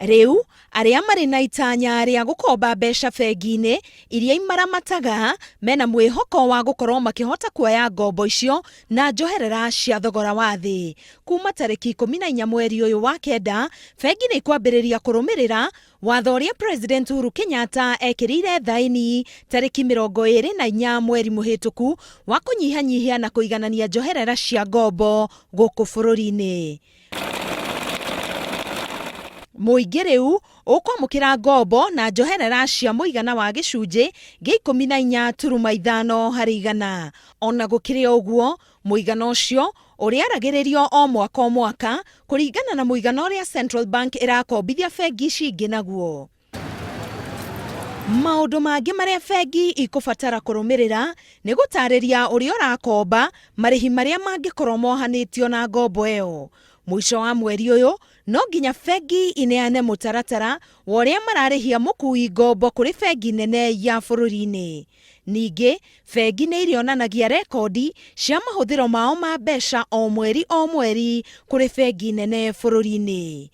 Rĩu arĩa marĩ na itanya rĩa gũkomba mbeca bengi-inĩ iria imaramataga mena mwĩhoko wa gũkorwo makĩhota kuoya ngombo icio na njoherera cia thogora wa thĩ. Kuma tarĩki 14 mweri ũyũ wa kenda, bengi nĩ ikwambĩrĩria kũrũmĩrĩra watho ũrĩa President Uhuru Kenyatta ekĩrĩire thaĩni tarĩki 24 mweri mũhĩtũku wa kũnyihanyihia na kũiganania njoherera cia ngombo gũkũ bũrũri-inĩ. Mũingĩ rĩu ũkwamũkĩra ngombo na njoherera cia mũigana wa gĩcunjĩ gĩa 14.5 harĩ igana. Ona gũkĩrĩ o ũguo, mũigana ũcio ũrĩaragĩrĩrio o mwaka o mwaka kũringana na mũigana ũrĩa Central Bank ĩrakombithia bengi ici ingĩ naguo. Maũndũ mangĩ marĩa bengi ikũbatara kũrũmĩrĩra nĩ gũtarĩria ũrĩa ũrakomba marĩhi marĩa mangĩkorwo mohanĩtio na ngombo ĩyo. Mũico wa mweri ũyũ no nginya bengi ineane mũtaratara wa ũrĩa mararĩhia mũkui ngombo kũrĩ bengi nene ya bũrũri-inĩ. Ningĩ, bengi nĩ irĩonanagia rekondi cia mahũthĩro mao ma mbeca o mweri o mweri kũrĩ bengi nene bũrũri-inĩ.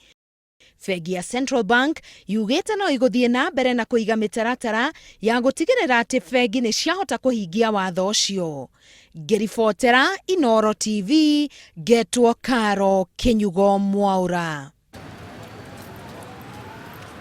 Bengi ya Central Bank yugĩte no ĩgũthiĩ na mbere na kũiga mĩtaratara ya gũtigĩrĩra atĩ bengi nĩ ciahota kũhingia watho ũcio. Ngĩribotera Inooro TV, ngetwo Caro Kĩnyugo Mwaũra.